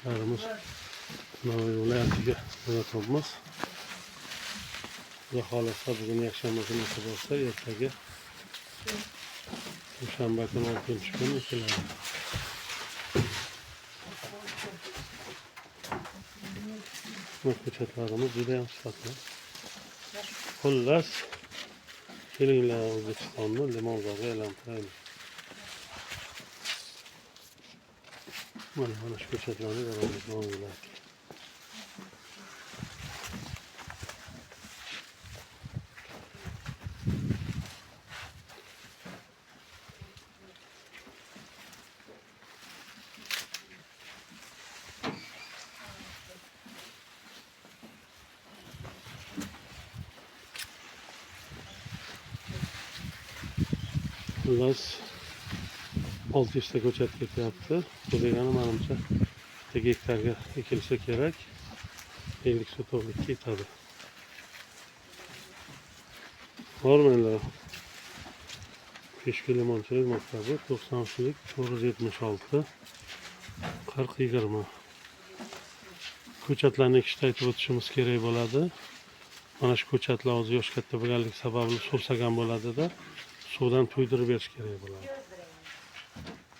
Ko'chatlarimiz Navoiy viloyatiga jo'natyapmiz. Xudo xohlasa, bugun yakshanba kuni bo'lsa, ertaga dushanba kuni, 6-kun ekiladi. Bu ko'chatlarimiz juda ham sifatli. Xullas, kelinglar, O'zbekistonni limonzorga aylantiraylik. Mana shu ko'chatlarni beramiz Navoiy viloyatiga. Xullas, 600 ta ko'chat ketyapti. Bu degani, manimcha, bitta gektarga ekilsa kerak. 50 sotixlik ketadi. Bormanglar. Peshku limonchilik maktabi, 93 476 40 20. Ko'chatlarni ekishda aytib o'tishimiz kerak bo'ladi. Mana shu ko'chatlar hozir yosh katta bo'lganligi sababli suvsagan bo'ladida, suvdan to'ydirib berish kerak bo'ladi.